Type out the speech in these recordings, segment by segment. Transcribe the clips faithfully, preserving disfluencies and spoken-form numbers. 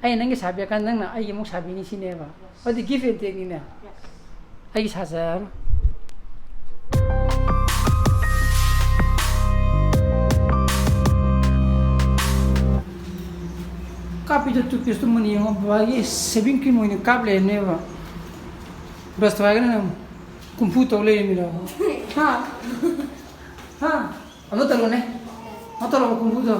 ꯑꯩꯅ ꯅꯪꯒꯤ ꯁꯥꯕꯤꯔꯀꯥꯟꯗ ꯅꯪꯅ ꯑꯩꯒꯤ ꯑꯃꯨꯛ ꯁꯥꯕꯤꯅꯤ ꯁꯤꯅꯦꯕ꯫ ꯑꯗꯨꯗꯤ give and take ꯅꯤꯅꯦ꯫ ꯑꯩꯒꯤ ꯁꯥꯖꯔꯅꯨ꯫ ꯀꯥꯞꯄꯤꯗꯣ toothpaste ꯇꯨ ꯃꯨꯟꯅ ꯌꯦꯡꯉꯣ꯫ ꯕꯕꯥꯒꯤ shaving cream ꯑꯣꯏꯅ ꯀꯥꯞ ꯂꯩꯔꯝꯅꯦꯕ꯫ Brush ꯇꯣ ꯍꯥꯏꯔꯒꯅ ꯅꯪ ꯀꯨꯝꯐꯨ ꯇꯧ ꯂꯩꯔꯝꯃꯤꯔꯣ? ꯍꯥ? ꯍꯥ? ꯑꯃ ꯇꯧꯔꯣꯅꯦ꯫ ꯑꯃ ꯇꯧꯔꯣ ꯀꯨꯝꯐꯨꯗꯣ꯫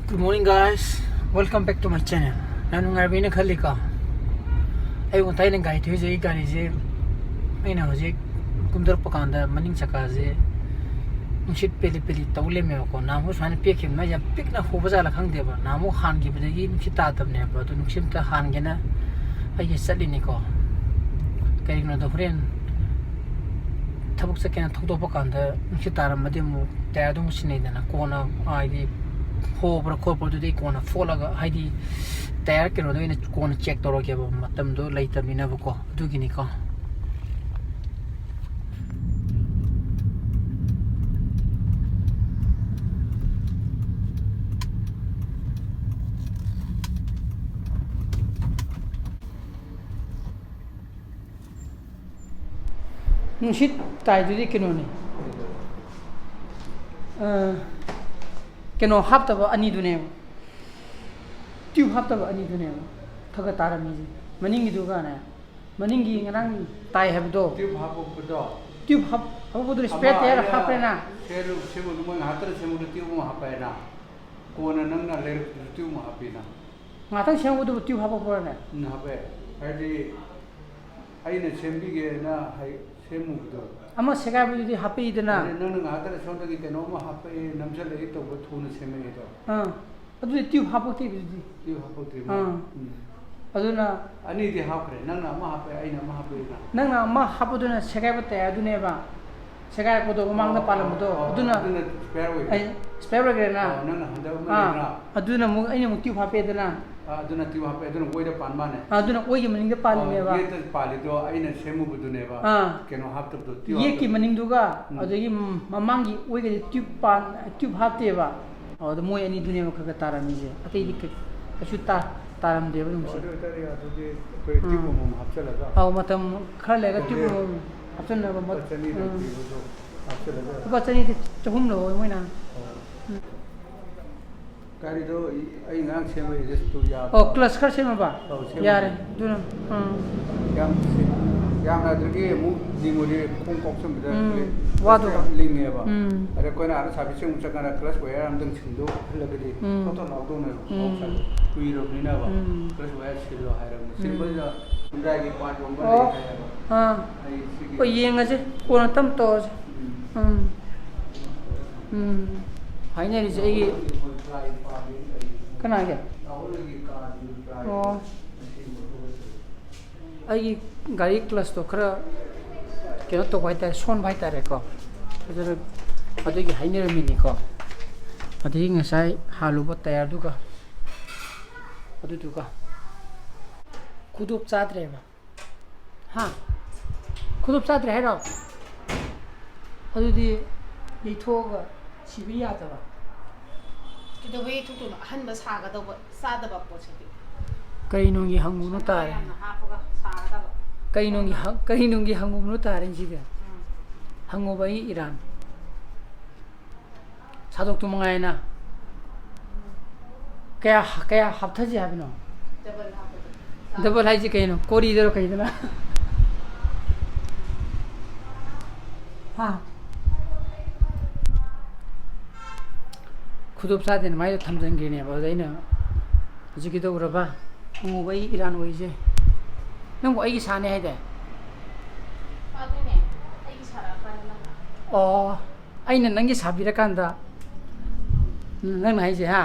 Good morning, guys. Welcome back to my channel. ꯌꯥꯝ ꯅꯨꯡꯉꯥꯏꯕꯤꯅ ꯈꯜꯂꯤꯀꯣ? ꯑꯌꯨꯛ ꯉꯟꯇꯥ ꯑꯩꯅ ꯒꯥꯔꯤ ꯊꯧꯔꯤꯁꯦ, ꯑꯩ ꯒꯥꯔꯤꯁꯦ ꯑꯩꯅ ꯍꯧꯖꯤꯛ ꯀꯨꯝꯊꯔꯛꯄ ꯀꯥꯟꯗ ꯃꯅꯤꯡ ꯆꯀꯥꯁꯦ ꯅꯨꯡꯁꯤꯠ ꯄꯦꯂꯤ ꯄꯦꯂꯤ ꯇꯧ ꯂꯩꯔꯝꯃꯦꯕꯀꯣ꯫ ꯅꯍꯥꯟꯃꯨꯛ ꯁꯨꯃꯥꯏꯅ ꯄꯦꯠꯈꯤꯕꯅ ꯌꯥꯝ ꯄꯤꯛꯅ ꯍꯣꯕ ꯖꯥꯠꯂ ꯈꯪꯗꯦꯕ꯫ ꯅꯍꯥꯟꯃꯨꯛ ꯍꯥꯟꯈꯤꯕꯗꯒꯤ ꯅꯨꯡꯁꯤꯠ ꯇꯥꯗꯕꯅꯦꯕ꯫ ꯑꯗꯨ ꯅꯨꯡꯁꯤꯠ ꯑꯝꯇ ꯍꯥꯟꯒꯦꯅ ꯑꯩꯁꯦ ꯆꯠꯂꯤꯅꯤꯀꯣ꯫ ꯀꯩꯒꯤꯅꯣꯗ ꯍꯣꯔꯦꯟ ꯊꯕꯛ ꯆꯠꯀꯦꯅ ꯊꯧꯗꯣꯛꯄ ꯀꯥꯟꯗ ꯅꯨꯡꯁꯤꯠ ꯇꯥꯔꯝꯃꯗꯤ ꯑꯃꯨꯛ ꯇꯥꯌꯔꯗꯣ ꯑꯃꯨꯛ ꯁꯤꯟꯅꯩꯗꯅ꯫ ꯀꯣꯟꯅ ꯍꯥꯏꯗꯤ ꯍꯣꯕ꯭ꯔꯥ ꯈꯣꯠꯄ꯭ꯔꯥ ꯑꯗꯨꯗꯤ ꯀꯣꯟꯅ ꯐꯣꯠꯂꯒ, ꯍꯥꯏꯗꯤ ꯇꯥꯌꯔ ꯀꯩꯅꯣꯗꯣ ꯑꯣꯏꯅ ꯀꯣꯟꯅ ꯆꯦꯛ ꯇꯧꯔꯒꯦꯕ, ꯃꯇꯝꯗꯣ ꯂꯩꯇꯕꯅꯤꯅꯕꯀꯣ꯫ ꯑꯗꯨꯒꯤꯅꯤꯀꯣ꯫ ꯅꯨꯡꯁꯤꯠ ꯇꯥꯏꯗꯨꯗꯤ ꯀꯩꯅꯣꯅꯤ꯫ ꯑ, ꯀꯩꯅꯣ ꯍꯥꯞꯇꯕ ꯑꯅꯤꯗꯨꯅꯦꯕ꯫ Tube ꯍꯥꯞꯇꯕ ꯑꯅꯤꯗꯨꯅꯦꯕ ꯈꯔ ꯈꯔ ꯇꯥꯔꯝꯃꯤꯁꯦ꯫ ꯃꯅꯤꯡꯒꯤꯗꯨꯒꯅꯦ, ꯃꯅꯤꯡꯒꯤ ꯉꯔꯥꯡ ꯇꯥꯏ ꯍꯥꯏꯕꯗꯣ꯫ Tube ꯍꯥꯞꯄꯛꯄꯗꯣ꯫ Tube ꯍꯥꯞ-, ꯍꯥꯞꯄꯛꯄꯗꯨ ꯑꯃ spare tire ꯑꯩꯅ ꯍꯥꯞꯄꯦꯅ꯫ ꯁꯦꯝꯕ-, ꯁꯦꯝꯕꯗꯨ ꯃꯣꯏ ꯉꯥꯏꯍꯥꯛꯇꯪ ꯁꯦꯝꯕꯗ tube ꯑꯃ ꯍꯥꯞꯄꯦꯅ꯫ ꯀꯣꯟꯅ ꯅꯪꯅ ꯂꯩꯔꯛꯄꯗꯨꯁꯨ tube ꯑꯃ ꯍꯥꯞꯄꯦꯅ꯫ ꯉꯥꯛꯇꯪ ꯁꯦꯝꯍꯧꯕꯗꯨꯕꯨ tube ꯍꯥꯞꯄꯛꯄ꯭ꯔꯅꯦ? ꯎꯝ, ꯍꯥꯞꯄꯦ꯫ ꯍꯥꯏꯗꯤ, ꯑꯩꯅ ꯁꯦꯝꯕꯤꯒꯦꯅ ꯍꯥꯏ-, ꯁꯦꯝꯃꯨꯕꯗꯣ꯫ ꯑꯃ ꯁꯦꯒꯥꯏꯕꯗꯨꯗꯤ ꯍꯥꯞꯄꯛꯏꯗꯅ꯫ ꯑꯗꯩ ꯅꯪꯅ ꯉꯥꯏꯍꯥꯛꯇꯪ ꯁꯣꯝꯗꯒꯤ ꯀꯩꯅꯣꯝꯃ ꯍꯥꯞꯄꯛꯑꯦ, ꯅꯝꯁꯤꯜꯂꯛꯑꯦ ꯇꯧꯕ ꯊꯨꯅ ꯁꯦꯝꯃꯛꯑꯦꯗꯣ꯫ ꯑꯥ, ꯑꯗꯨꯗꯤ tube ꯍꯥꯞꯄꯛꯇꯦ ꯑꯗꯨꯗꯤ꯫ Tube ꯍꯥꯞꯄꯛꯇ꯭ꯔꯤ ꯃꯥ꯫ ꯑꯥ꯫ ꯎꯝ꯫ ꯑꯗꯨꯅ ꯑꯅꯤꯗꯤ ꯍꯥꯞꯈ꯭ꯔꯦ, ꯅꯪꯅ ꯑꯃ ꯍꯥꯞꯄꯦ, ꯑꯩꯅ ꯑꯃ ꯍꯥꯞꯄꯛꯏꯅ꯫ ꯅꯪꯅ ꯑꯃ ꯍꯥꯞꯄꯗꯨꯅ ꯁꯦꯒꯥꯏꯕ ꯇꯥꯏꯌꯔꯗꯨꯅꯦꯕ꯫ ꯁꯦꯒꯥꯏꯔꯛꯄꯗꯣ ꯃꯃꯥꯡꯗ ꯑꯣ, ꯄꯥꯜꯂꯝꯕꯗꯣ, ꯑꯣ, ꯑꯗꯨꯅ ꯑꯗꯨꯅ spare ꯑꯣꯏꯈ꯭ꯔꯦ꯫ ꯑꯩ spare ꯑꯣꯏꯈ꯭ꯔꯦꯅ꯫ ꯑꯣ, ꯅꯪꯅ ꯍꯟꯗꯛ ꯑꯃ ꯑꯥ, ꯂꯩꯗꯅ꯫ ꯑꯗꯨꯅ ꯑꯃꯨꯛ ꯑꯩꯅ ꯑꯃꯨꯛ tube ꯍꯥꯞꯄꯦꯗꯅ꯫ ꯑꯗꯨꯅ ꯇ꯭ꯌꯨꯕ ꯍꯥꯞꯄꯦ, ꯑꯗꯨꯅ ꯑꯣꯏꯗ ꯄꯥꯟ ꯃꯥꯅꯦ꯫ ꯑꯗꯨꯅ ꯑꯣꯏꯒꯤ ꯃꯅꯤꯡꯗ ꯄꯥꯜꯂꯤꯅꯦꯕ꯫ ꯑꯣ, ꯌꯦꯠꯇ ꯄꯥꯜꯂꯤꯗꯣ ꯑꯩꯅ ꯁꯦꯝꯃꯨꯕꯗꯨꯅꯦꯕ꯫ ꯑꯥ꯫ ꯀꯩꯅꯣ ꯍꯥꯞꯇꯕꯗꯣ, ꯇ꯭ꯌꯨꯕ ꯌꯦꯠꯀꯤ ꯍꯥꯞꯇꯕꯗꯣ꯫ ꯃꯅꯤꯡꯗꯨꯒ ꯎꯝ꯫ ꯑꯗꯒꯤ ꯃꯃꯥꯡꯒꯤ ꯑꯣꯏꯒꯗꯤ ꯇ꯭ꯌꯨꯕ ꯄꯥꯟ ꯇ꯭ꯌꯨꯕ ꯍꯥꯞꯇꯦꯕ꯫ ꯑꯣ, ꯑꯗꯣ ꯃꯣꯏ ꯑꯅꯤꯗꯨꯅꯦꯕ ꯈꯔ ꯈꯔ ꯇꯥꯔꯝꯃꯤꯁꯦ, ꯑꯇꯩꯗꯤ ꯀꯩ- ꯀꯩꯁꯨ ꯇꯥ- ꯇꯥꯔꯝꯗꯦꯕ ꯑꯗꯨꯝꯁꯦ꯫ ꯑꯗꯨ ꯑꯣꯏꯇꯥꯔꯗꯤ ꯑꯗꯨꯗꯤ ꯑꯩꯈꯣꯏ ꯎꯝ꯫ ꯇ꯭ꯌꯨꯕ ꯑꯃꯃꯝ ꯍꯥꯞꯆꯤꯜꯂꯒ꯫ ꯑꯧ, ꯃꯇꯝ ꯈꯔ ꯂꯩꯔꯒ ꯇ꯭ꯌꯨꯕ ꯑꯃꯃꯝ ꯍꯥꯞꯆꯤꯟꯅꯕ ꯃ- ꯂꯨꯄꯥ ꯆꯅꯤꯗꯪ ꯎꯝ꯫ ꯄꯤꯕꯗꯣ ꯍꯥꯞꯆꯤꯜꯂꯒ꯫ ꯂꯨꯄꯥ ꯆꯅꯤꯗꯤ ꯆꯍꯨꯝ ꯂꯧꯍꯧꯋꯦ ꯃꯣꯏꯅ꯫ ꯑꯣ꯫ ꯎꯝ꯫ ꯒꯥꯔꯤꯗꯣ ꯑꯩ ꯉꯔꯥꯡ ꯁꯦꯝꯕ ꯑꯦꯖꯦꯁꯇꯨ ꯌꯥꯕ꯭ꯔꯣ? ꯑꯣ, ꯀ꯭ꯂꯁ ꯈꯔ ꯁꯦꯝꯃꯕ? ꯑꯧ, ꯁꯦꯝꯃꯦ꯫ ꯌꯥꯔꯦ ꯑꯗꯨꯅ꯫ ꯎꯝ꯫ ꯌꯥꯝ ꯌꯥꯝꯅ ꯑꯗꯨꯗꯒꯤ ꯑꯃꯨꯛ ꯂꯤꯡꯉꯨꯗꯤ ꯈꯣꯡ ꯀꯥꯎꯁꯟꯕꯗ ꯎꯝ, ꯂꯤꯡ- ꯋꯥꯗꯧꯕ꯫ ꯌꯥꯝ ꯂꯤꯡꯉꯦꯕ꯫ ꯎꯝ꯫ ꯑꯗ ꯑꯩꯈꯣꯏꯅ ꯑꯥꯗ ꯁꯥꯔꯚꯤꯁꯤꯡ ꯑꯃꯨꯛ ꯆꯠꯀꯥꯟꯗ ꯀ꯭ꯂꯁ ꯋꯥꯌꯔ ꯑꯃꯇꯪ ꯁꯤꯟꯗꯣꯛꯍꯜꯂꯒꯗꯤ ꯎꯝ꯫ ꯊꯣꯠ ꯊꯣꯠ ꯂꯥꯎꯗꯧꯅꯦꯕ꯫ ꯎꯝ꯫ ꯃꯍꯧꯁꯥꯗꯤ ꯀꯨꯏꯔꯕꯅꯤꯅꯕ꯫ ꯎꯝ꯫ ꯀ꯭ꯂꯁ ꯋꯥꯌꯔ ꯁꯤꯜꯂꯣ ꯍꯥꯏꯔꯕꯅꯤ꯫ ꯎꯝ꯫ ꯁꯤꯟꯕꯁꯤꯗ ꯍꯨꯟꯗꯥꯏꯒꯤ ꯄꯥꯔꯠ ꯌꯣꯟꯕ ꯑꯣ꯫ ꯂꯩ ꯍꯥꯏꯌꯦꯕ꯫ ꯑꯥ꯫ ꯑꯩ ꯁꯤꯒꯤ ꯍꯣꯏ, ꯌꯦꯡꯉꯁꯦ, ꯀꯣꯟꯅ ꯇꯞ ꯇꯧꯔꯁꯦ꯫ ꯎꯝ꯫ ꯎꯝ꯫ ꯎꯝ꯫ ꯍꯥꯏꯅꯔꯤꯁꯦ ꯑꯩꯒꯤ ꯀꯅꯥꯒꯤ? ꯑꯣ꯫ ꯑꯩꯒꯤ ꯒꯥꯔꯤ ꯀ꯭ꯂꯁꯇꯣ ꯈꯔ ꯀꯩꯅꯣ ꯇꯧꯕ ꯍꯥꯏꯇꯥꯔꯦ, ꯁꯣꯟꯕ ꯍꯥꯏꯇꯥꯔꯦꯀꯣ꯫ ꯑꯗꯨꯅ ꯑꯗꯨꯒꯤ ꯍꯥꯏꯅꯔꯝꯃꯤꯅꯤꯀꯣ꯫ ꯑꯗꯒꯤ ꯉꯁꯥꯏ ꯍꯥꯜꯂꯨꯕ ꯇꯌꯥꯔꯗꯨꯒ ꯑꯗꯨꯗꯨꯒ ꯈꯨꯗꯣꯞ ꯆꯥꯗ꯭ꯔꯦꯕ꯫ ꯍꯥ? ꯈꯨꯗꯣꯞ ꯆꯥꯗ꯭ꯔꯦ ꯍꯥꯏꯔꯣ? ꯑꯗꯨꯗꯤ ꯌꯩꯊꯣꯛꯑꯒ ꯁꯤꯕ ꯌꯥꯗꯕ꯫ ꯀꯩꯗꯧꯕꯩ ꯌꯩꯊꯣꯛꯇꯣꯏꯅꯣ? ꯑꯍꯟꯕ ꯁꯥꯒꯗꯧꯕ, ꯆꯥꯗꯕ ꯄꯣꯠꯁꯤꯗꯤ꯫ ꯀꯩꯅꯨꯡꯒꯤ ꯍꯪꯉꯨꯅꯨ ꯇꯥꯔꯦ꯫ ꯌꯥꯝꯅ ꯍꯥꯞꯄꯒ ꯁꯥꯒꯗꯕ꯫ ꯀꯩꯅꯨꯡꯒꯤ ꯍꯪ- ꯀꯩꯅꯨꯡꯒꯤ ꯍꯪꯉꯨꯅꯨ ꯇꯥꯔꯦ ꯁꯤꯗꯤ꯫ ꯎꯝ꯫ ꯍꯪꯉꯨꯕ ꯑꯩ ꯏꯔꯥꯟ꯫ ꯁꯥꯗꯣꯛꯇꯨ ꯃꯉꯥꯏꯅ꯫ ꯀꯌꯥ ꯀꯌꯥ ꯍꯥꯞꯊꯁꯤ ꯍꯥꯏꯕꯅꯣ? ꯗꯕꯜ ꯍꯥꯞꯄꯗꯣ꯫ ꯗꯕꯜ ꯍꯥꯏꯁꯤ ꯀꯩꯅꯣ? ꯀꯣꯔꯤꯗꯔꯣ ꯀꯩꯗꯅ? ꯍꯥ? ꯈꯨꯗꯣꯞ ꯆꯥꯗꯦꯅ ꯃꯥꯏꯗ ꯊꯝꯖꯤꯟꯈ꯭ꯔꯤꯅꯦꯕ꯫ ꯑꯗꯨꯗ ꯑꯩꯅ ꯍꯧꯖꯤꯛꯀꯤꯗꯣ ꯎꯔꯕ? ꯍꯪꯉꯨꯕ ꯑꯩ ꯏꯔꯥꯟ ꯑꯣꯏꯁꯦ꯫ ꯅꯪꯕꯨ ꯑꯩꯒꯤ ꯁꯥꯅꯤ ꯍꯥꯏꯗꯥꯏ? ꯑꯗꯨꯅꯦ, ꯑꯩꯒꯤ ꯁꯥꯔꯛꯑꯀꯥꯟꯗ ꯅꯪꯅ꯫ ꯑꯣ, ꯑꯩꯅ ꯅꯪꯒꯤ ꯁꯥꯕꯤꯔꯀꯥꯟꯗ, ꯅꯪꯅ ꯍꯥꯏꯁꯦ, ꯍꯥ?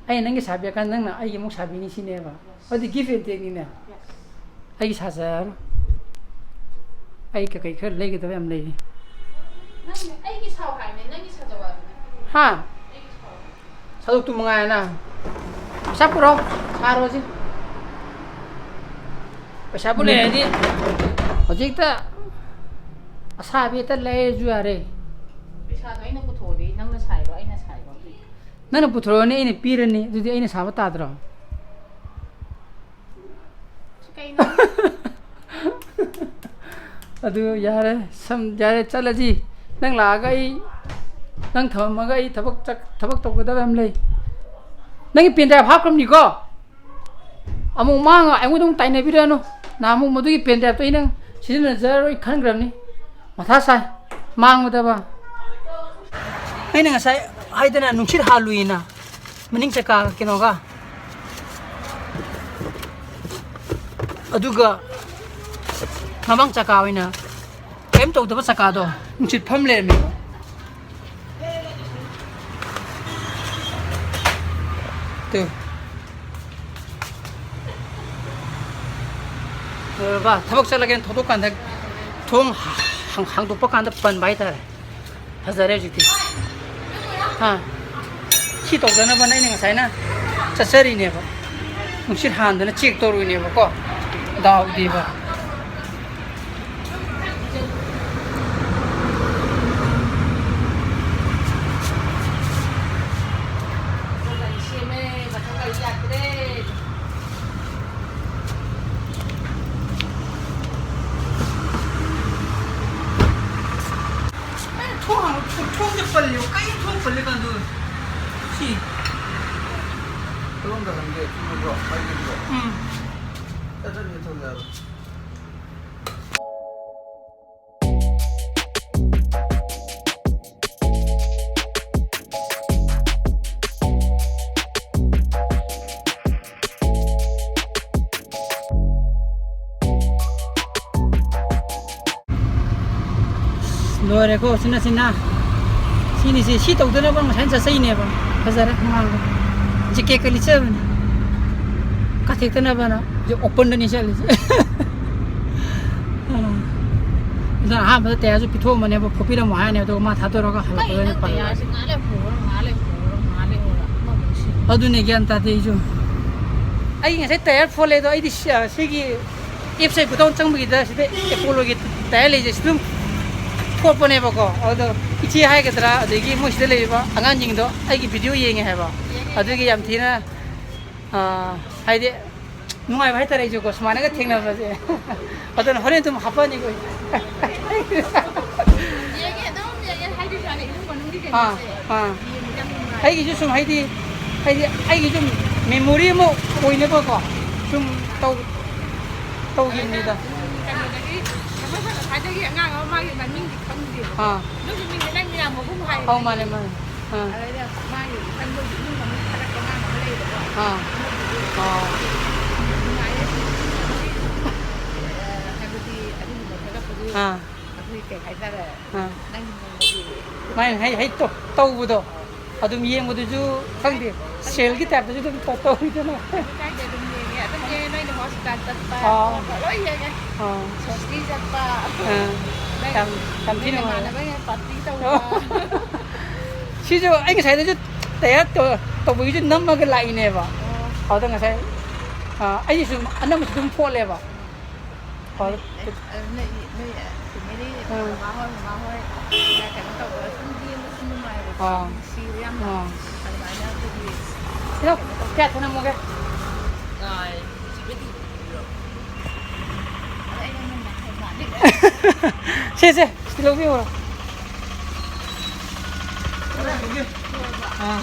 ꯑꯩꯅ ꯅꯪꯒꯤ ꯁꯥꯕꯤꯔꯀꯥꯟꯗ ꯅꯪꯅ ꯑꯩꯒꯤ ꯑꯃꯨꯛ ꯁꯥꯕꯤꯅꯤ ꯁꯤꯅꯦꯕ꯫ ꯑꯗꯨꯗꯤ give and take ꯅꯤꯅꯦ꯫ ꯑꯩꯒꯤ ꯁꯥꯖꯔꯣ꯫ ꯑꯩ ꯀꯩꯀꯩ ꯈꯔ ꯂꯩꯒꯗꯕ ꯌꯥꯝ ꯂꯩꯔꯤ꯫ ꯅꯪ ꯑꯩꯒꯤ ꯁꯥꯎ ꯍꯥꯏꯕꯅꯦ, ꯅꯪꯒꯤ ꯁꯥꯖꯧ ꯍꯥꯏꯕꯅꯦ꯫ ꯍꯥ? ꯑꯩꯒꯤ ꯁꯥꯎ꯫ ꯁꯥꯗꯣꯛꯇꯨ ꯃꯉꯥꯏꯅ꯫ ꯄꯩꯁꯥ ꯄꯨꯔꯛꯑꯣ꯫ ꯊꯥꯔꯣꯁꯦ꯫ ꯄꯩꯁꯥꯕꯨ ꯂꯩꯔꯗꯤ ꯍꯧꯖꯤꯛꯇ ꯑꯁꯥꯕꯤ ꯍꯦꯛꯇ ꯂꯩꯔꯁꯨ ꯌꯥꯔꯦ꯫ ꯄꯩꯁꯥꯗꯣ ꯑꯩꯅ ꯄꯨꯊꯣꯛꯑꯗꯤ ꯅꯪꯅ ꯁꯥꯏꯔꯣ, ꯑꯩꯅ ꯁꯥꯏꯔꯣ? ꯅꯪꯅ ꯄꯨꯊꯣꯔꯛꯑꯅꯤ, ꯑꯩꯅ ꯄꯤꯔꯅꯤ, ꯑꯗꯨꯗꯤ ꯑꯩꯅ ꯁꯥꯕ ꯇꯥꯗ꯭ꯔꯣ? ꯀꯩꯅꯣ? ꯑꯗꯨ ꯌꯥꯔꯦ, ꯁꯝ ꯌꯥꯔꯦ, ꯆꯠꯂꯁꯤ꯫ ꯅꯪ ꯂꯥꯛꯑꯒ ꯑꯩ, ꯅꯪ ꯊꯝꯃꯝꯃꯒ ꯑꯩ ꯊꯕꯛ ꯆꯠ-, ꯊꯕꯛ ꯇꯧꯒꯗꯕ ꯌꯥꯝ ꯂꯩ꯫ ꯅꯪꯒꯤ ꯄꯦꯟ ꯗ꯭ꯔꯥꯏꯚ ꯍꯥꯞꯈ꯭ꯔꯕꯅꯤꯀꯣ? ꯑꯃꯨꯛ ꯃꯥꯡꯉ ꯑꯩꯉꯣꯟꯗ ꯑꯃꯨꯛ ꯇꯥꯏꯅꯕꯤꯔꯛꯑꯅꯨ꯫ ꯅꯍꯥꯟꯃꯨꯛ ꯃꯗꯨꯒꯤ ꯄꯦꯟ ꯗ꯭ꯔꯥꯏꯚꯇꯣ ꯑꯩ ꯅꯪ ꯁꯤꯖꯤꯟꯅꯖꯔꯔꯣꯏ ꯈꯟꯈ꯭ꯔꯕꯅꯤ꯫ ꯃꯊꯥ ꯁꯥꯏ꯫ ꯃꯥꯡꯕꯗꯕ꯫ ꯑꯩꯅ ꯉꯁꯥꯏ ꯍꯥꯏꯗꯅ ꯅꯨꯡꯁꯤꯠ ꯍꯥꯜꯂꯨꯏꯅ꯫ ꯃꯅꯤꯡ ꯆꯀꯥ ꯀꯩꯅꯣꯒ꯫ ꯑꯗꯨꯒ ꯃꯃꯥꯡ ꯆꯀꯥ ꯑꯣꯏꯅ ꯀꯔꯤꯝ ꯇꯧꯗꯕ ꯆꯀꯥꯗꯣ ꯅꯨꯡꯁꯤꯠ ꯐꯝ ꯂꯩꯔꯝꯃꯦꯕ꯫ ꯇꯨ꯫ ꯂꯣꯏꯔꯕ? ꯊꯕꯛ ꯆꯠꯂꯒꯦꯅ ꯊꯧꯗꯣꯛꯀꯥꯟꯗ ꯊꯣꯡ ꯍꯥꯡ-, ꯍꯥꯡꯗꯣꯛꯄ ꯀꯥꯟꯗ ꯄꯟꯕ ꯍꯥꯏꯇꯥꯔꯦ꯫ ꯐꯖꯔꯦ ꯍꯧꯖꯤꯛꯇꯤ꯫ ꯍꯥ? ꯁꯤ ꯇꯧꯗꯅꯕꯅ ꯑꯩꯅ ꯉꯁꯥꯏꯅ ꯆꯠꯆꯔꯤꯅꯦꯕ꯫ ꯅꯨꯡꯁꯤꯠ ꯍꯥꯟꯗꯅ ꯆꯦꯛ ꯇꯧꯔꯨꯏꯅꯦꯕꯀꯣ꯫ ꯗꯥꯎꯗꯤꯕ꯫ ꯒꯥꯔꯤ ꯁꯦꯝꯃꯦ, ꯃꯊꯪ ꯒꯥꯔꯤ ꯌꯥꯗ꯭ꯔꯦ꯫ ꯀꯩꯅꯣ ꯊꯣꯡ ꯍꯥꯡ-, ꯊꯣꯡꯁꯦ ꯄꯜꯂꯦꯕ꯫ ꯀꯩꯅꯣ ꯊꯣꯡ ꯄꯜꯂꯦ ꯀꯥꯟꯗ? ꯁꯤ꯫ ꯀꯔꯣꯝꯗ ꯍꯟꯒꯦ? ꯆꯨꯝꯃꯤꯕ꯭ꯔꯣ? ꯃꯥꯏꯀꯩꯗꯣ? ꯎꯝ꯫ ꯆꯠ-, ꯆꯠ-, ꯆꯠ-, ꯆꯠ-, ꯂꯣꯏꯔꯦꯀꯣ, ꯁꯤꯅ, ꯁꯤꯅ꯫ ꯁꯤꯅꯤꯁꯦ, ꯁꯤ ꯇꯧꯗꯅꯕ ꯉꯁꯥꯏꯅ ꯆꯠꯆꯩꯅꯦꯕ꯫ ꯐꯖꯔꯦ, ꯃꯃꯥꯡꯗ꯫ ꯖꯦꯀꯦꯠꯀ ꯂꯤꯠꯆꯕꯅꯤ꯫ ꯀꯥꯊꯦꯛꯇꯅꯕꯅ꯫ ꯍꯧꯖꯤꯛ openꯗꯅꯤ ꯆꯠꯂꯤꯁꯦ꯫ ꯑꯥ꯫ ꯑꯗꯨꯅ ꯑꯍꯥꯟꯕꯗ ꯇꯌꯥꯔꯁꯨ ꯄꯤꯊꯣꯛꯑꯝꯕꯅꯦꯕ, ꯐꯨꯄꯤꯔꯝꯃꯣ ꯍꯥꯏꯅꯦꯕ, ꯑꯗꯨꯒ ꯃꯥ ꯊꯥꯗꯣꯔꯒ ꯍꯜꯂꯛꯄꯗ ꯑꯣꯏꯅ ꯄꯜꯂꯦ꯫ ꯇꯌꯥꯔꯁꯦ ꯉꯥꯏꯍꯥꯛ ꯂꯩ ꯄꯨꯔꯣ, ꯉꯥꯏꯍꯥꯛ ꯂꯩ ꯄꯨꯔꯣ, ꯉꯥꯏꯍꯥꯛ ꯂꯩ ꯄꯨꯔꯣ, ꯑꯃꯃꯨꯛ ꯁꯤꯜꯂꯨ꯫ ꯑꯗꯨꯅꯦ ꯒ꯭ꯌꯥꯟ ꯇꯥꯗꯦ ꯑꯩꯁꯨ꯫ ꯑꯩ ꯉꯁꯥꯏ ꯇꯥꯌꯔ ꯐꯣꯠꯂꯦ, ꯑꯗꯣ ꯑꯩꯗꯤ ꯁꯤ-, ꯑ, ꯁꯤꯒꯤ ꯑꯦꯞꯁꯦ ꯒꯣꯗꯥꯎꯟ ꯆꯪꯕꯒꯤꯗ ꯁꯤꯗ ꯑꯦꯄꯣꯂꯣꯒꯤ ꯇꯥꯌꯔ ꯂꯩꯖꯩ, ꯁꯤꯗ ꯑꯗꯨꯝ ꯐꯣꯠꯄꯅꯦꯕꯀꯣ꯫ ꯑꯗꯣ ꯏꯆꯦ ꯍꯥꯏꯒꯗ꯭ꯔꯥ, ꯑꯗꯒꯤ ꯃꯣꯏ ꯁꯤꯗ ꯂꯩꯔꯤꯕ ꯑꯉꯥꯡꯁꯤꯡꯗꯣ ꯑꯩꯒꯤ ꯚꯤꯗꯤꯑꯣ ꯌꯦꯡꯉꯦ ꯍꯥꯏꯕ, ꯑꯗꯨꯒꯤ ꯌꯥꯝ ꯊꯤꯅ, ꯑ, ꯍꯥꯏꯗꯤ ꯅꯨꯡꯉꯥꯏꯕ ꯍꯥꯏꯇꯥꯔꯦ ꯑꯩꯁꯨꯀꯣ, ꯁꯨꯃꯥꯏꯅꯒ ꯊꯦꯡꯅꯕꯁꯦ꯫ ꯑꯗꯨꯅ ꯍꯣꯔꯦꯟ ꯑꯗꯨꯝ ꯍꯥꯞꯄꯛꯑꯅꯤꯀꯣ꯫ ꯌꯦꯡꯉꯦ, ꯑꯗꯨꯝ ꯌꯦꯡꯉꯦ, ꯍꯥꯏꯗꯤ ꯁꯨꯃꯥꯏꯅ ꯏꯃꯨꯡ ꯃꯅꯨꯡꯒꯤ ꯑꯥ, ꯀꯩꯅꯣꯁꯦ ꯑꯥ꯫ ꯌꯦꯡꯕꯗ ꯌꯥꯝ ꯅꯨꯡꯉꯥꯏ꯫ ꯑꯩꯒꯤꯁꯨ ꯁꯨꯝ ꯍꯥꯏꯗꯤ, ꯍꯥꯏꯗꯤ ꯑꯩꯒꯤꯁꯨ ꯃꯦꯃꯣꯔꯤ ꯑꯃ ꯑꯣꯏꯅꯕꯀꯣ ꯁꯨꯝ ꯇꯧ-, ꯇꯧꯈꯤꯕꯅꯤꯗ꯫ ꯎꯝ, ꯀꯩꯅꯣꯗꯒꯤ, ꯑꯩꯈꯣꯏ ꯉꯁꯥꯏꯗꯒꯤ ꯑꯉꯥꯡ ꯑꯃ ꯃꯥꯒꯤ ꯃꯃꯤꯡꯗꯤ ꯈꯪꯗꯦꯕꯀꯣ꯫ ꯑꯥ꯫ ꯅꯣꯏꯒꯤ ꯃꯤꯡꯁꯦ ꯅꯪ ꯃꯌꯥꯝ ꯃꯒꯨꯝ ꯍꯥꯏ꯫ ꯑꯧ, ꯃꯥꯅꯦ, ꯃꯥꯅꯦ꯫ ꯑꯥ꯫ ꯑꯗꯩꯗ ꯃꯥꯒꯤ ꯈꯪꯕꯒꯤ ꯏꯃꯨꯡ ꯃꯅꯨꯡ ꯊꯥꯒꯠꯄ ꯑꯉꯥꯡ ꯑꯃ ꯂꯩꯌꯦꯕꯀꯣ꯫ ꯑꯥ꯫ ꯑꯗꯨꯒꯤꯗꯤ ꯑꯣ꯫ ꯅꯨꯡꯉꯥꯏꯌꯦ꯫ ꯑ, ꯍꯥꯏꯕꯗꯤ ꯑꯗꯨꯒꯨꯝꯕ ꯊꯥꯒꯠꯄꯗꯨ ꯑꯥ꯫ ꯑꯩꯈꯣꯏ ꯀꯩ ꯍꯥꯏꯇꯥꯔꯦ, ꯑꯥ꯫ ꯅꯪꯒꯤ ꯃꯑꯣꯡꯗꯗꯤ ꯃꯥꯏꯅ ꯍꯩ, ꯍꯩ ꯇꯧ-, ꯇꯧꯕꯗꯣ꯫ ꯑꯗꯨꯝ ꯌꯦꯡꯕꯗꯁꯨ ꯈꯪꯗꯦ, ꯁꯦꯜꯒꯤ ꯇꯥꯏꯞꯇꯁꯨ ꯑꯗꯨꯝ ꯇꯧ-, ꯇꯧꯋꯤꯗꯅ꯫ ꯀꯩꯁꯨ ꯀꯥꯏꯗꯦ, ꯑꯗꯨꯝ ꯌꯦꯡꯉꯦ꯫ ꯑꯗꯨꯝ ꯌꯦꯡꯉꯦ, ꯅꯣꯏꯅ ꯍꯣꯁꯄꯤꯇꯥꯜ ꯆꯠꯄ, ꯑꯥ꯫ ꯈꯣꯠꯄ ꯂꯣꯏ ꯌꯦꯡꯉꯦ꯫ ꯑꯥ꯫ ꯁꯣꯁꯇꯤ ꯆꯠꯄ, ꯑꯥ꯫ ꯅꯪ, ꯌꯥꯝ, ꯌꯥꯝ ꯊꯤ ꯅꯪ ꯅꯨꯡꯉꯥꯏ꯫ ꯅꯃꯥꯟꯅꯕꯉꯩ ꯄꯥꯔꯇꯤ ꯇꯧꯕ꯫ ꯑꯣ꯫ ꯁꯤꯁꯨ ꯑꯩ ꯉꯁꯥꯏꯗꯁꯨ ꯇꯌꯥꯔ ꯇꯧ-, ꯇꯧꯕꯒꯤꯁꯨ ꯅꯝꯃꯒ ꯂꯥꯛꯏꯅꯦꯕ꯫ ꯑꯣ꯫ ꯑꯗꯨꯗ ꯉꯁꯥꯏ, ꯑꯥ, ꯑꯩꯁꯨ ꯑꯅꯝꯕꯁꯨ ꯑꯗꯨꯝ ꯐꯣꯠꯂꯦꯕ꯫ ꯍꯣꯏ꯫ ꯑꯗꯨ ꯅꯣꯏ, ꯅꯣꯏ family, ꯎꯝ꯫ ꯕꯕꯥ ꯍꯣꯏ, ꯃꯃꯥ ꯍꯣꯏ, ꯀꯩꯅꯣ ꯇꯧꯕ, ꯁꯨꯝ ꯌꯦꯡꯕꯁꯨ ꯅꯨꯡꯉꯥꯏꯕꯀꯣ, ꯑꯥ꯫ ꯅꯨꯡꯁꯤꯕ ꯌꯥꯝꯅ꯫ ꯑꯥ꯫ ꯑꯗꯨꯃꯥꯏꯅ ꯑꯩꯈꯣꯏꯒꯤ ꯁꯤꯗ ꯀꯩꯅꯣ ꯇꯧꯕ꯫ ꯀꯌꯥ ꯊꯅꯝꯃꯣꯒꯦ? ꯑꯗ ꯑꯩꯅ ꯅꯪ ꯉꯥꯏꯍꯥꯛ ꯉꯥꯏꯍꯥꯛ ꯁꯦ, ꯁꯦ, ꯁꯤ ꯂꯧꯕꯤꯌꯨꯔꯣ? ꯑꯥ꯫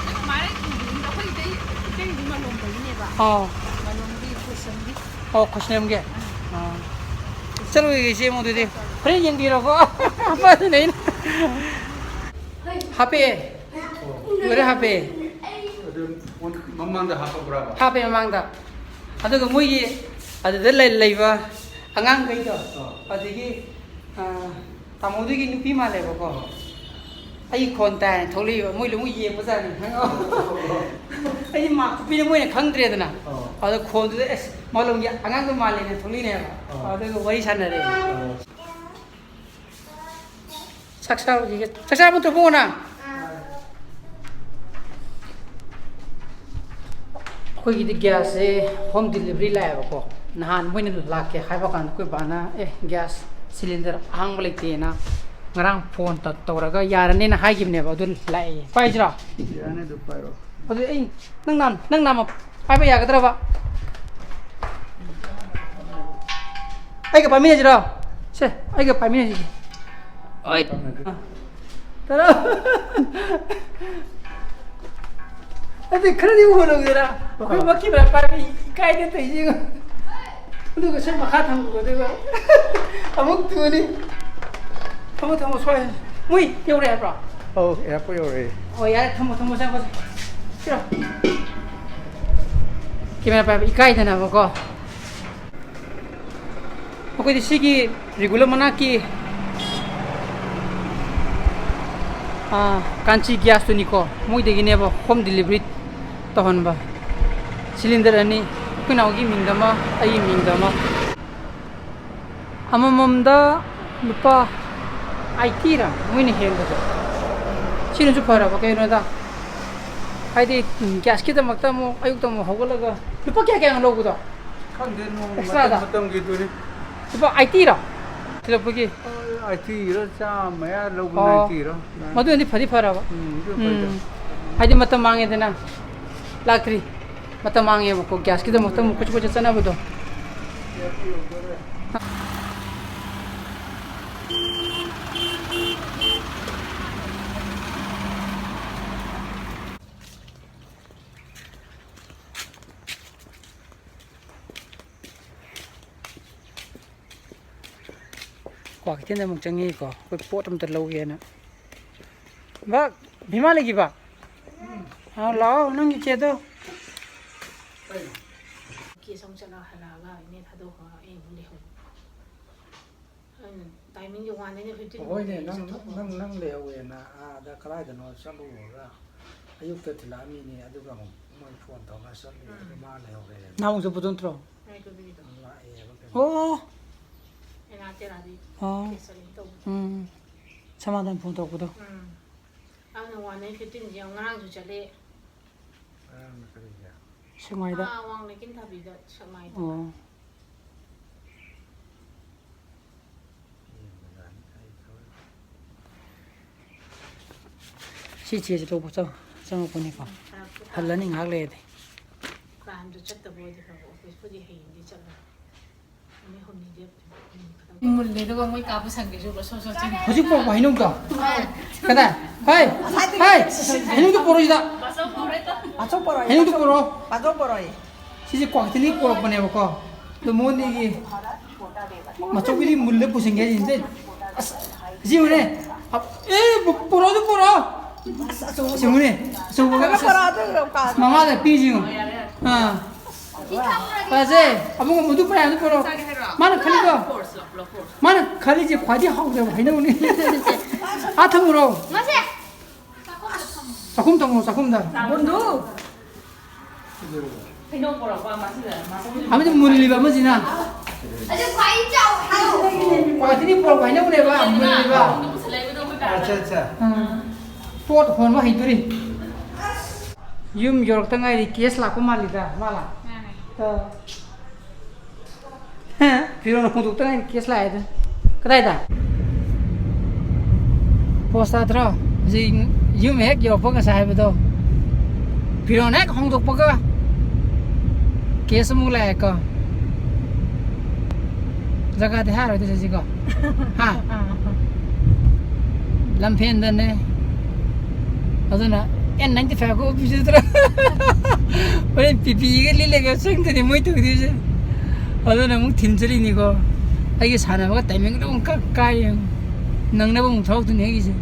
ꯅꯪ ꯃꯥꯏ ꯊꯣꯡꯕꯗꯨꯗꯤ ꯑꯩꯈꯣꯏ ꯏꯇꯩ, ꯏꯇꯩꯗꯤ ꯃꯂꯣꯝꯗꯒꯤꯅꯦꯕ꯫ ꯑꯥꯎ꯫ ꯃꯂꯣꯝꯒꯤ ꯈꯨꯁꯝꯒꯤ꯫ ꯑꯣ, ꯈꯨꯁꯅꯦꯝꯒꯤ? ꯑꯥ꯫ ꯆꯠꯂꯨꯏꯒꯦ ꯏꯆꯦ ꯑꯃꯨꯛ ꯑꯗꯨꯗꯤ꯫ ꯍꯣꯔꯦꯟ ꯌꯦꯡꯕꯤꯔꯣꯀꯣ꯫ ꯑꯃꯗꯨꯅꯦ ꯑꯩꯅ꯫ ꯍꯥꯄꯦ꯫ ꯂꯣꯏꯔꯦ ꯍꯥꯄꯦ꯫ ꯑꯗꯨ ꯃꯃꯥꯡꯗ ꯍꯥꯞꯄꯛꯄ꯭ꯔꯥꯕ? ꯍꯥꯞꯄꯦ ꯃꯃꯥꯡꯗ꯫ ꯑꯗꯨꯒ ꯃꯣꯏꯒꯤ ꯑꯗꯨꯗ ꯂꯩ-, ꯂꯩꯕ ꯑꯉꯥꯡꯈꯩꯗꯣ, ꯑꯥ꯫ ꯑꯗꯒꯤ, ꯑꯥ, ꯇꯥꯃꯣꯗꯨꯒꯤ ꯅꯨꯄꯤ ꯃꯥꯜꯂꯦꯕꯀꯣ꯫ ꯑꯥ꯫ ꯑꯩ ꯈꯣꯟ ꯇꯥꯏꯅ ꯊꯣꯛꯂꯛꯏꯕ꯫ ꯃꯣꯏ ꯂꯣꯏ ꯌꯦꯡꯕꯖꯥꯠꯅꯤ꯫ ꯑꯩꯗꯤ ꯃꯥꯛ ꯀꯨꯞꯄꯤꯅ ꯃꯣꯏꯅ ꯈꯪꯗ꯭ꯔꯦꯗꯅ꯫ ꯑꯥ꯫ ꯑꯗ ꯈꯣꯟꯗꯨꯗ, "ꯑꯁ, ꯃꯥꯂꯣꯝꯒꯤ ꯑꯉꯥꯡꯗꯣ ꯃꯥꯜꯂꯦꯅ" ꯊꯣꯛꯂꯛꯏꯅꯦꯕ꯫ ꯑꯥ꯫ ꯑꯗꯨꯒ ꯋꯥꯔꯤ ꯁꯥꯟꯅꯔꯦ꯫ ꯑꯥ꯫ ꯆꯥꯛ ꯆꯥꯔꯨꯈꯤꯒꯦ꯫ ꯆꯥꯛ ꯆꯥꯔꯕ ꯅꯠꯇ꯭ꯔꯣ ꯏꯕꯨꯡꯉꯣ ꯅꯪ? ꯑꯩꯈꯣꯏꯒꯤꯗꯤ ꯒ꯭ꯌꯥꯁꯁꯦ ꯍꯣꯝ ꯗꯤꯂꯤꯚꯔꯤ ꯂꯥꯛꯑꯦꯕꯀꯣ꯫ ꯅꯍꯥꯟ ꯃꯣꯏꯅ ꯂꯥꯛꯀꯦ ꯍꯥꯏꯕ ꯀꯥꯟꯗ ꯑꯩꯈꯣꯏ ꯕꯥꯅ, "ꯑꯦ, ꯒ꯭ꯌꯥꯁ ꯁꯤꯂꯤꯟꯗꯔ ꯑꯍꯥꯡꯕ ꯂꯩꯇꯦꯅ" ꯉꯔꯥꯡ ꯐꯣꯟ ꯇ-, ꯇꯧꯔꯒ ꯌꯥꯔꯅꯤꯅ ꯍꯥꯏꯈꯤꯕꯅꯦꯕ꯫ ꯑꯗꯨ ꯂꯥꯛꯑꯦ꯫ ꯄꯥꯏꯁꯤꯔꯣ? ꯌꯥꯅꯤ, ꯑꯗꯨ ꯄꯥꯏꯔꯣ꯫ ꯑꯗꯨ ꯑꯩ, ꯅꯪ ꯅꯥꯝ-, ꯅꯪ ꯅꯥꯝꯃ ꯄꯥꯏꯕ ꯌꯥꯒꯗ꯭ꯔꯕ? ꯑꯩꯒ ꯄꯥꯏꯃꯤꯟꯅꯁꯤꯔꯣ? ꯁꯦ, ꯑꯩꯒ ꯄꯥꯏꯃꯤꯟꯅꯁꯤ꯫ ꯍꯣꯏ꯫ ꯇꯔꯥ꯫ ꯑꯗꯨ ꯈꯔꯗꯤ ꯎꯍꯜꯂꯧꯗꯅ꯫ ꯑꯩꯈꯣꯏ ꯃꯛꯀꯤ ꯚꯥꯏ ꯄꯥꯏꯕ ꯏꯀꯥꯏꯗ ꯇꯧꯏꯁꯦ꯫ ꯑꯗꯨꯒ ꯁꯤ ꯃꯈꯥ ꯊꯝꯃꯨ, ꯑꯗꯨꯒ ꯑꯃꯨꯛ ꯇꯨꯅꯤ꯫ ꯊꯝꯃꯣ, ꯊꯝꯃꯣ, ꯁ꯭ꯋꯥꯏ꯫ ꯃꯣꯏ ꯌꯧꯔꯦ ꯍꯥꯏꯕ꯭ꯔꯣ? ꯑꯧ, ꯑꯦꯌꯥꯔꯄꯣꯔꯠ ꯌꯧꯔꯦ꯫ ꯑꯣ, ꯌꯥꯔꯦ, ꯊꯝꯃꯣ, ꯊꯝꯃꯣ, ꯆꯪꯉꯣ, ꯆꯪꯉꯣ꯫ ꯁꯤꯔꯣ꯫ ꯀꯦꯃꯦꯔꯥ ꯄꯥꯏꯕ ꯏꯀꯥꯏꯗꯅꯕꯀꯣ꯫ ꯑꯩꯈꯣꯏꯗꯤ ꯁꯤꯒꯤ ꯔꯤꯒꯨꯂꯔ ꯃꯅꯥꯛꯀꯤ, ꯑꯥ, ꯀꯥꯟꯆꯤ ꯒ꯭ꯌꯥꯁꯇꯨꯅꯤꯀꯣ, ꯃꯣꯏꯗꯒꯤꯅꯦꯕ ꯍꯣꯝ ꯗꯤꯂꯤꯚꯔꯤ ꯇꯧꯍꯟꯕ꯫ ꯁꯤꯂꯤꯟꯗꯔ ꯑꯅꯤ, ꯑꯩꯈꯣꯏ ꯅꯥꯎꯒꯤ ꯃꯤꯡꯗ ꯑꯃ, ꯑꯩꯒꯤ ꯃꯤꯡꯗ ꯑꯃ꯫ ꯑꯃꯃꯝꯗ ꯂꯨꯄꯥ ꯑꯥꯏꯇꯤꯔ ꯃꯣꯏꯅ ꯍꯦꯟꯕꯗꯣ꯫ ꯁꯤꯅꯁꯨ ꯐꯔꯕ ꯀꯩꯅꯣꯗ, ꯍꯥꯏꯗꯤ, ꯎꯝ, ꯒ꯭ꯌꯥꯁꯀꯤꯗꯃꯛꯇ ꯑꯃꯨꯛ ꯑꯌꯨꯛꯇ ꯑꯃꯨꯛ ꯍꯧꯒꯠꯂꯒ ꯂꯨꯄꯥ ꯀꯌꯥ ꯀꯌꯥꯅꯣ ꯂꯧꯕꯗꯣ? ꯈꯪꯗꯦ, ꯅꯣꯡꯃ ꯑꯦꯛꯁꯇ꯭ꯔꯥꯗ? ꯃꯇꯝ ꯃꯇꯝꯒꯤ ꯑꯗꯨꯅꯤ꯫ ꯂꯨꯄꯥ ꯑꯥꯏꯇꯤꯔꯣ? ꯊꯤꯜꯂꯛꯄꯒꯤ? ꯑꯥꯏꯇꯤꯔ ꯆꯥꯝꯃ ꯃꯌꯥ ꯂꯧꯕ, ꯑꯣ, ꯅꯥꯏꯟꯇꯤꯔ? ꯃꯗꯨꯅꯗꯤ ꯐꯗꯤ ꯐꯔꯕ꯫ ꯎꯝ, ꯑꯗꯨ ꯐꯩꯗ꯫ ꯎꯝ꯫ ꯍꯥꯏꯗꯤ ꯃꯇꯝ ꯃꯥꯡꯉꯦꯗꯅ꯫ ꯂꯥꯛꯇ꯭ꯔꯤ꯫ ꯃꯇꯝ ꯃꯥꯡꯉꯦꯕꯀꯣ, ꯒ꯭ꯌꯥꯁꯀꯤꯗꯃꯛꯇ ꯑꯃꯨꯛ ꯀꯣꯏꯆꯠ ꯀꯣꯏꯆꯠ ꯆꯠꯅꯕꯗꯣ꯫ ꯀ꯭ꯋꯥꯀꯩꯊꯦꯜꯗ ꯑꯃꯨꯛ ꯆꯪꯉꯤꯀꯣ, ꯑꯩꯈꯣꯏ ꯄꯣꯠ ꯑꯝꯇ ꯂꯧꯒꯦꯅ꯫ ꯕꯥ, ꯚꯤꯃꯥ ꯂꯩꯈꯤꯕ? ꯑꯥ, ꯂꯥꯛꯑꯣ, ꯅꯪꯒꯤ ꯆꯦꯗꯣ꯫ ꯀꯦꯁ ꯑꯃꯨꯛ ꯆꯠꯂ ꯍꯜꯂꯛꯑꯒ ꯏꯅꯦ ꯊꯥꯗꯣꯛꯈ꯭ꯔꯒ ꯑꯩ ꯑꯃꯨꯛ ꯂꯩꯍꯧꯕ꯫ ꯑꯩꯅ ꯇꯥꯏꯃꯤꯡꯁꯦ ꯋꯥꯟꯗꯩꯅ ꯐꯤꯐꯇꯤꯟ ꯍꯣꯏꯅꯦ, ꯐꯥꯎꯗꯤ ꯅꯪ, ꯆꯠꯊꯣꯛꯄ꯫ ꯅꯪ, ꯅꯪ ꯂꯩꯍꯧꯋꯦꯅ ꯑꯥꯗ ꯀꯗꯥꯏꯗꯅꯣ ꯆꯠꯂꯨꯔꯒ ꯑꯌꯨꯛꯇ ꯊꯤꯜꯂꯛꯑꯃꯤꯅꯦ, ꯑꯗꯨꯒ ꯑꯃꯨꯛ ꯃꯣꯏ ꯐꯣꯟ ꯇꯧꯔꯒ ꯆꯠꯂꯦ, ꯎꯝ꯫ ꯑꯗꯨ ꯃꯥ ꯂꯩꯍꯧꯔꯦ꯫ ꯅꯍꯥꯟꯃꯨꯛ ꯆꯠꯄꯗꯣ ꯅꯠꯇ꯭ꯔꯣ? ꯂꯥꯛꯑꯦꯕ ꯀꯩꯅꯣ꯫ ꯑꯣ꯫ ꯑꯩꯅ ꯑꯥ ꯇꯦꯔꯥꯗꯤ ꯑꯣ꯫ ꯀꯦꯁ ꯆꯠꯂꯤꯅ ꯇꯧꯕ꯫ ꯎꯝ꯫ ꯁꯃꯥꯗꯟ ꯐꯣꯟ ꯇꯧꯔꯛꯄꯗꯣ꯫ ꯎꯝ꯫ ꯑꯗꯨꯅ ꯋꯥꯟ ꯅꯥꯏꯟ ꯐꯤꯐꯇꯤꯟꯁꯦ ꯌꯥꯝ ꯉꯔꯥꯡꯁꯨ ꯆꯠꯂꯦ꯫ ꯉꯔꯥꯡꯅ ꯀꯔꯤꯒꯤ? ꯁꯦꯛꯃꯥꯏꯗ꯫ ꯑꯥ, ꯋꯥꯡ ꯂꯩꯀꯤꯟ ꯊꯥꯕꯤꯗ ꯁꯦꯛꯃꯥꯏꯗ꯫ ꯑꯣ꯫ ꯌꯦꯡꯕꯖꯥꯠꯅꯤ ꯑꯩ ꯊꯣꯛꯂꯛ- ꯁꯤ ꯆꯦꯁꯦ ꯂꯧꯕ ꯆꯪ- ꯆꯪꯉꯛꯄꯅꯤꯀꯣ꯫ ꯐꯔꯛꯇꯤ ꯇꯥ- ꯍꯜꯂꯅꯤ ꯉꯥꯏꯍꯥꯛ ꯂꯩꯔꯗꯤ꯫ ꯀ꯭ꯔꯥꯏꯝꯗꯣ ꯆꯠꯇꯕ ꯑꯣꯏꯗꯤ ꯐꯕ, ꯑꯣꯐꯤꯁ ꯄꯨꯗꯤ ꯍꯌꯦꯡꯗꯤ ꯆꯠꯂꯣ꯫ ꯅꯨꯃꯤꯠ ꯍꯨꯝꯅꯤꯗꯤ ꯃꯤꯅꯤꯠ ꯈꯛꯇꯪ꯫ ꯃꯨꯜꯂꯦ ꯑꯗꯨꯒ ꯃꯣꯏ ꯀꯥꯕꯨ ꯁꯟꯒꯤꯁꯨ ꯁꯣ ꯁꯣ ꯆꯪꯉꯦ꯫ ꯍꯧꯖꯤꯛ ꯄꯣꯔꯛꯄ ꯍꯩꯅꯧꯗꯣ꯫ ꯀꯗꯥꯏ? ꯍꯥꯏ! ꯍꯥꯏ! ꯍꯩꯅꯧꯗꯣ ꯄꯣꯔꯛꯑꯣ ꯁꯤꯗ꯫ ꯑꯆꯧ ꯄꯣꯔꯛꯑꯣ꯫ ꯍꯩꯅꯧꯗꯣ ꯄꯣꯔꯛꯑꯣ꯫ ꯑꯆꯧ ꯄꯣꯔꯛꯑꯣ꯫ ꯁꯤꯁꯦ ꯀ꯭ꯋꯥꯀꯩꯊꯦꯜꯗꯒꯤ ꯄꯣꯔꯛꯄꯅꯦꯕꯀꯣ꯫ ꯑꯗꯣ ꯃꯉꯣꯟꯗꯒꯤ ꯃꯆꯧꯕꯤꯗꯤ ꯃꯨꯜꯂ ꯄꯨꯁꯤꯟꯒꯦ ꯍꯥꯏꯁꯤꯅꯦ꯫ ꯑꯁ! ꯁꯤ ꯌꯦꯡꯉꯨꯅꯦ꯫ ꯑꯦ! ꯄꯣꯔꯛꯑꯣ ꯑꯗꯨ ꯄꯣꯔꯛꯑꯣ꯫ ꯌꯦꯡꯉꯨꯅꯦ꯫ ꯑꯆꯧꯕꯒ ꯑꯁ! ꯃꯉꯥꯗ ꯄꯤꯁꯤ ꯌꯦꯡꯉꯨ꯫ ꯑꯥ꯫ ꯐꯖꯩ꯫ ꯑꯕꯨꯡꯉꯣ ꯃꯗꯨ ꯄꯔꯥꯗꯨ ꯄꯣꯔꯛꯑꯣ꯫ ꯃꯥꯅ ꯈꯜꯂꯤꯗꯣ꯫ ꯃꯥꯅ ꯈꯜꯂꯤꯁꯦ ꯈ꯭ꯋꯥꯏꯗꯒꯤ ꯍꯥꯎꯗꯕ ꯍꯩꯅꯧꯅꯤ꯫ ꯑꯥ ꯊꯝꯃꯨꯔꯣ꯫ ꯆꯥꯛꯈꯨꯝ ꯊꯝꯃꯣ, ꯆꯥꯛꯈꯨꯝꯗ꯫ ꯕꯨꯟꯗꯨ꯫ ꯑꯃꯗꯤ ꯃꯨꯜꯂꯤꯕ ꯑꯃꯁꯤꯅ꯫ ꯑꯗꯨ ꯈ꯭ꯋꯥꯏ ꯆꯥꯎꯕꯗꯣ꯫ ꯀ꯭ꯋꯥꯀꯩꯊꯦꯜꯗꯒꯤ ꯄꯣꯔꯛꯄ ꯍꯩꯅꯧꯅꯦꯕ, ꯃꯨꯜꯂꯤꯕ꯫ ꯑꯠꯆꯥ ꯑꯠꯆꯥ꯫ ꯎꯝ꯫ ꯄꯣꯠ ꯍꯣꯟꯕ ꯍꯩꯗꯣꯔꯤ꯫ ꯌꯨꯝ ꯌꯧꯔꯛꯇ ꯉꯥꯏꯔꯤ, ꯀꯦꯁ ꯂꯥꯛꯄ ꯃꯥꯜꯂꯤꯗ, ꯃꯥꯂꯥ? ꯑ꯫ ꯐꯤꯔꯣꯜ ꯍꯣꯡꯗꯣꯛꯇ ꯉꯥꯏꯔꯤ, ꯀꯦꯁ ꯂꯥꯛꯑꯦꯗ꯫ ꯀꯗꯥꯏꯗ? ꯄꯣꯁ ꯇꯥꯗ꯭ꯔꯣ? ꯍꯧꯖꯤꯛ ꯌꯨꯝ ꯍꯦꯛ ꯌꯧꯔꯛꯄ ꯉꯁꯥꯏ ꯍꯥꯏꯕꯗꯣ꯫ ꯐꯤꯔꯣꯜ ꯍꯦꯛ ꯍꯣꯡꯗꯣꯛꯄꯒ ꯀꯦꯁ ꯑꯃꯨꯛ ꯂꯥꯛꯑꯦꯀꯣ꯫ ꯖꯒꯥꯗꯤ ꯍꯥꯏꯔꯣꯏꯗ ꯆꯠꯁꯤꯀꯣ꯫ ꯍꯥ? ꯂꯝꯐꯦꯟꯗꯅꯦ꯫ ꯑꯗꯨꯅ ꯑꯦꯟ ꯅꯥꯏꯟꯇꯤ ꯐꯥꯏꯚꯀ ꯎꯞꯄꯤꯁꯤꯗ꯭ꯔꯥ? ꯍꯣꯔꯦꯟ ꯄꯤꯄꯤꯒ ꯂꯤꯠꯂꯒ ꯆꯪꯗꯅꯤ ꯃꯣꯏ ꯇꯧꯗꯣꯏꯁꯦ꯫ ꯑꯗꯨꯅ ꯑꯃꯨꯛ ꯊꯤꯟ ꯆꯠꯂꯤꯅꯤꯀꯣ꯫ ꯑꯩꯒꯤ ꯁꯥꯟꯅꯕꯒ ꯇꯥꯏꯃꯤꯡꯗꯣ ꯑꯃꯨꯛ ꯀꯛ ꯀꯥꯏ ꯌꯦꯡꯉꯨ꯫ ꯅꯪꯅꯕ ꯑꯃꯨꯛ ꯊꯣꯛꯂꯛꯇꯣꯏꯅꯤ ꯑꯩꯒꯤꯁꯦ꯫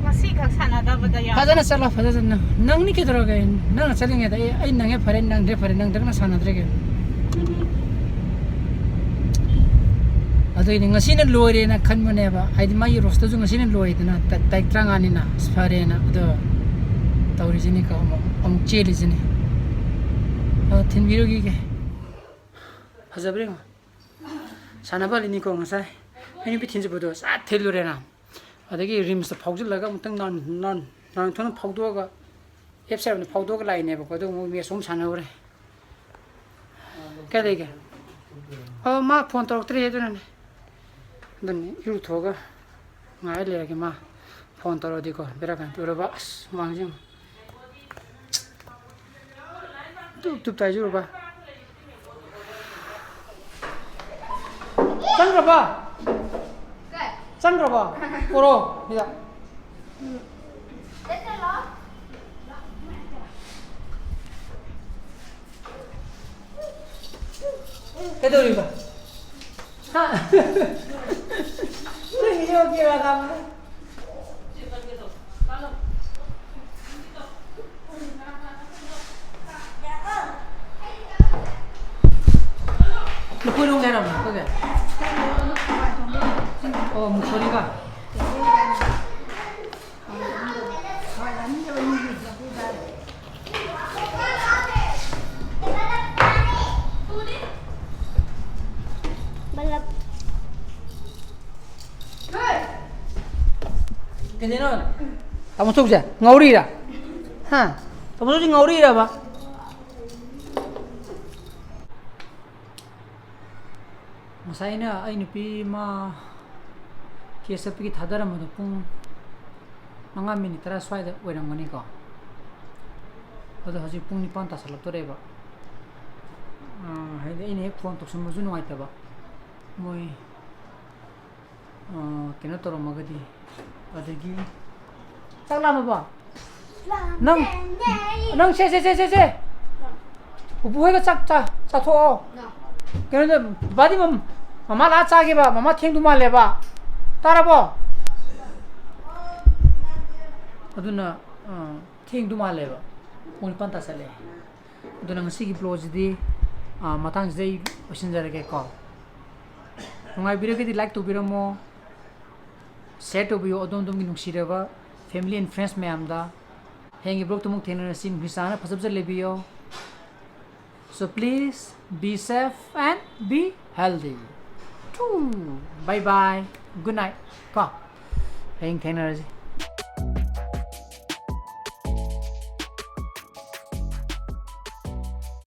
ꯉꯁꯤꯈꯛ ꯁꯥꯟꯅꯗꯕꯗ ꯌꯥꯝ ꯐꯖꯅ ꯆꯠꯂꯣ, ꯐꯖꯅ ꯆꯠꯂꯣ꯫ ꯅꯪꯅꯤ ꯀꯩꯗꯧꯔꯒꯦ? ꯅꯪꯅ ꯆꯠꯂꯤꯉꯩꯗ ꯑꯩ, ꯑꯩ ꯅꯪꯉꯦ ꯐꯔꯦ, ꯅꯪꯗ꯭ꯔꯦ ꯐꯔꯦ, ꯅꯪꯗ꯭ꯔꯒꯅ ꯁꯥꯟꯅꯗ꯭ꯔꯦ ꯀꯩꯅꯣ꯫ ꯑꯗꯨꯒꯤꯅꯤ ꯉꯁꯤꯅ ꯂꯣꯏꯔꯦꯅ ꯈꯟꯕꯅꯦꯕ, ꯍꯥꯏꯗꯤ ꯃꯥꯒꯤ ꯔꯣꯁꯇꯔꯁꯨ ꯉꯁꯤꯅ ꯂꯣꯏꯗꯅ, ꯇ-, ꯇꯥꯔꯤꯛ ꯇꯔꯥꯃꯉꯥꯅꯤꯅ꯫ ꯑꯁ, ꯐꯔꯦꯅ ꯑꯗꯣ ꯇꯧꯔꯤꯁꯤꯅꯤꯀꯣ, ꯑꯃꯨꯛ, ꯑꯃꯨꯛ ꯆꯦꯜꯂꯤꯁꯤꯅꯤ꯫ ꯑꯗꯣ ꯊꯤꯟꯕꯤꯔꯨꯈꯤꯒꯦ꯫ ꯐꯖꯕ꯭ꯔꯥ ꯌꯦꯡꯉꯣ꯫ ꯁꯥꯟꯅꯕ ꯍꯜꯂꯤꯅꯤꯀꯣ ꯉꯁꯥꯏ꯫ ꯑꯩ ꯅꯨꯄꯤ ꯊꯤꯟꯖꯕꯗꯣ ꯆꯠ ꯊꯤꯜꯂꯨꯔꯦꯅ꯫ ꯑꯗꯒꯤ ꯔꯤꯝꯁꯇ ꯐꯥꯎꯖꯤꯜꯂꯒ ꯑꯃꯨꯛꯇꯪ ꯅꯥꯟ-, ꯅꯥꯟ-, ꯅꯥꯟꯊꯣꯛꯅ ꯐꯥꯎꯗꯣꯛꯑꯒ ꯑꯦꯞꯁ ꯍꯥꯏꯕꯅ ꯐꯥꯎꯗꯣꯛꯑꯒ ꯂꯥꯛꯏꯅꯦꯕꯀꯣ꯫ ꯑꯗꯨ ꯑꯃꯨꯛ ꯃꯦꯠꯁ ꯑꯃꯨꯛ ꯁꯥꯟꯅꯍꯧꯔꯦ꯫ ꯀꯥꯏ ꯂꯩꯒꯦ? ꯑꯣ, ꯃꯥ ꯐꯣꯟ ꯇꯧꯔꯛꯇ꯭ꯔꯤ ꯑꯗꯨꯅꯅꯦ꯫ ꯑꯗꯨꯅꯤ ꯏꯔꯨꯊꯣꯛꯑꯒ ꯉꯥꯏ ꯂꯩꯔꯒꯦ꯫ ꯃꯥ ꯐꯣꯟ ꯇꯧꯔꯛꯑꯗꯤꯀꯣ ꯕꯦꯔꯥ ꯀꯥꯟ ꯇꯧꯔꯕ꯫ ꯑꯁ, ꯍꯨꯃꯥꯡꯁꯦ ꯌꯦꯡꯉꯨ꯫ ꯇꯨꯞ ꯇꯨꯞ ꯇꯥꯏꯖꯨꯔꯕ꯫ ꯆꯪꯈ꯭ꯔꯕ? ꯆꯪꯈ꯭ꯔꯕ? ꯄꯣꯔꯣ, ꯁꯤꯗ꯫ ꯀꯩꯗꯧꯔꯤꯕ? ꯍꯥ? ꯅꯪꯒꯤꯁꯦ ꯑꯣꯀꯦ ꯔꯥ ꯀꯥꯝꯕꯅꯦ꯫ ꯂꯐꯣꯏꯔꯣꯝꯒꯤ ꯍꯥꯏꯔꯝꯃꯣ, ꯑꯩꯈꯣꯏꯒꯤ꯫ ꯑꯣ, ꯃꯨꯛꯁꯣꯔꯤꯒ꯫ ꯀꯩꯗꯩꯅꯣ? ꯇꯥꯃꯣ ꯆꯧꯁꯦ ꯉꯥꯎꯔꯤꯔꯥ? ꯍꯥ? ꯇꯥꯃꯣ ꯆꯧꯁꯦ ꯉꯥꯎꯔꯤꯔꯕ? ꯉꯁꯥꯏ ꯑꯩꯅ ꯑꯩ ꯅꯨꯄꯤ ꯃꯥ ꯀꯦꯁ ꯆꯠꯄꯒꯤ ꯊꯥꯗꯔꯝꯕꯗꯣ ꯄꯨꯡ ꯃꯉꯥ ꯃꯤꯅꯤꯠ ꯇꯔꯥ ꯁ꯭ꯋꯥꯏꯗ ꯑꯣꯏꯔꯝꯒꯅꯤꯀꯣ꯫ ꯑꯗꯣ ꯍꯧꯖꯤꯛ ꯄꯨꯡ ꯅꯤꯄꯥꯟ ꯇꯥꯁꯜꯂꯛꯇꯣꯔꯦꯕ꯫ ꯑꯥ, ꯍꯥꯏꯗꯤ ꯑꯩꯅ ꯍꯦꯛ ꯐꯣꯟ ꯇꯧꯁꯟꯕꯁꯨ ꯅꯨꯡꯉꯥꯏꯇꯕ꯫ ꯃꯣꯏ, ꯑꯥ, ꯀꯩꯅꯣ ꯇꯧꯔꯝꯃꯒꯗꯤ꯫ ꯑꯗꯒꯤ ꯆꯥꯛ ꯂꯥꯝꯃꯕꯣ? ꯅꯪ, ꯅꯪ ꯁꯦ, ꯁꯦ, ꯁꯦ, ꯁꯦ, ꯁꯦ꯫ ꯄꯨꯄꯨ ꯍꯣꯏꯒ ꯆꯥꯛ ꯆꯥ-, ꯆꯥꯊꯣꯛꯑꯣ꯫ ꯀꯩꯅꯣꯗ, ꯕꯥꯗꯤ ꯃꯝ-, ꯃꯃꯥ ꯂꯥꯛꯑ ꯆꯥꯒꯦꯕ, ꯃꯃꯥ ꯊꯦꯡꯗꯨ ꯃꯥꯜꯂꯦꯕ꯫ ꯇꯥꯔꯕꯣ? ꯑꯗꯨꯅ, ꯑ, ꯊꯦꯡꯗꯨ ꯃꯥꯜꯂꯦꯕ꯫ ꯄꯨꯡ ꯅꯤꯄꯥꯟ ꯇꯥꯁꯜꯂꯛꯑꯦ꯫ ꯑꯗꯨꯅ ꯉꯁꯤꯒꯤ ꯕ꯭ꯂꯣꯒꯁꯤꯗꯤ, ꯑ, ꯃꯇꯥꯡꯁꯤꯗ ꯑꯩ ꯂꯣꯏꯁꯤꯟꯖꯔꯒꯦꯀꯣ꯫ ꯅꯨꯡꯉꯥꯏꯕꯤꯔꯒꯗꯤ like ꯇꯧꯕꯤꯔꯝꯃꯣ, share ꯇꯧꯕꯤꯌꯣ ꯑꯗꯣꯝ ꯑꯗꯣꯝꯒꯤ ꯅꯨꯡꯁꯤꯔꯕ family and friends ꯃꯌꯥꯝꯗ꯫ ꯍꯌꯦꯡꯒꯤ ꯕ꯭ꯂꯣꯒꯇ ꯑꯃꯨꯛ ꯊꯦꯡꯅꯔꯁꯤ꯫ ꯅꯨꯡꯁꯤ ꯆꯥꯟꯅ ꯐꯖ ꯐꯖ ꯂꯩꯕꯤꯌꯣ꯫ So please be safe and be healthy. Bye bye, good night ꯀꯣ, ꯍꯌꯦꯡ ꯊꯦꯡꯅꯔꯁꯤ꯫